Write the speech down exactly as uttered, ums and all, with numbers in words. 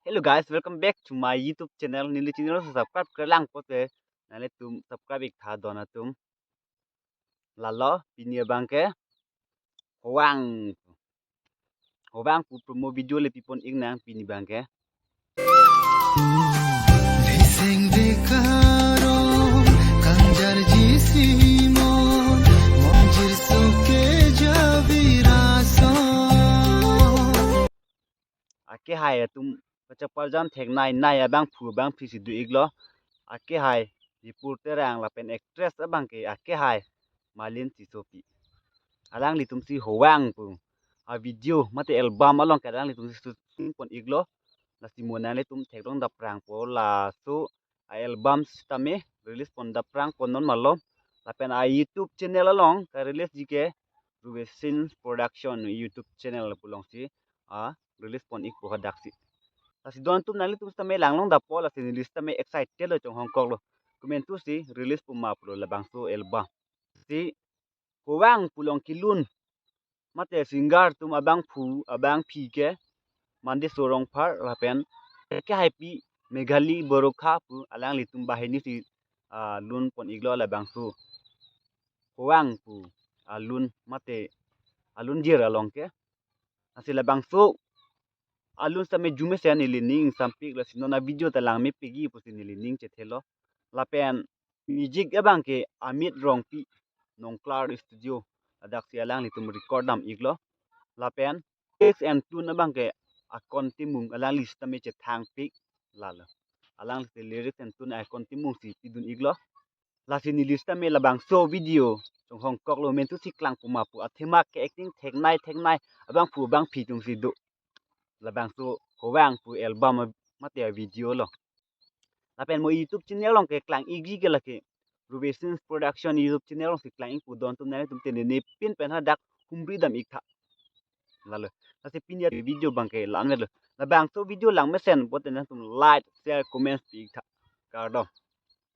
Hello guys, welcome back to my YouTube channel. Neli channel subscribe-kre lang pote nanglitum subscribe ik tha don atum. Lalo pini abangke Howang. Howang pu promo video le pipon ik nang pini abangke. Diseng dekaro kangjarji simon mongjir soke javiraso. Akehai atum pachaparjam theknei nei abangphu abangphi si do iklo. Akehai Dipur Terang lapen actress abangke akehai Malin Tissopi. Alanglitum si Howang pu a video mate album along ke alanglitum si shooting pon iklo. Lasi mo nanglitum theklong daprang po laso a album sitame release pon daprang pon non malo. Lapen a YouTube channel along ka release ji ke Rubesin Production YouTube channel pu along si a release pon ik po hadak si. Lasi don atum nanglitum sitame langlong dapo lasi neli sitame excited lo chonghong kok lo. Komantu si release pu ma pulo labangso album. Si Howang pu along kelun mate singer atum abangphu abangphi ke Mandeso Rongphar lapen akehaipi Meghali Borokha pu alanglitum banghini si ah, lun pon iklo labangso Howang pu alun mate alunjir along ke. Lasi labangso alun sitame arjumesen neli ning ingsampik lasi non a video ta langmepikji pusi neli ning chethelo. Lapen music abangke Amit Rongpi Nongklar Studio, ladak si alanglitum record dam iklo. Lapen lyrics and tune abangke Akon Timung alangli sitame chethangpik lalo. Alangli si lyrics and tune Akon Timung si pidun iklo. Lasi neli sitame labangso video chonghong kok lo, mentu si klang pu ma pu athema ke acting theknei theknei abangphu abangphi atum si do. Labangso Howang pu album mate a video lo. Lapen mo YouTube channel along ke klang ikji ke lake Rubesin Production YouTube channel along si klang ik pu don atum nanglitum te neli pin pen hadak humri dam ik tha. Lalo. Lasi pini a video abangke la-an lo. Labangso video langmesen pote nangtum like, share, comments pi ik tha. Kardom.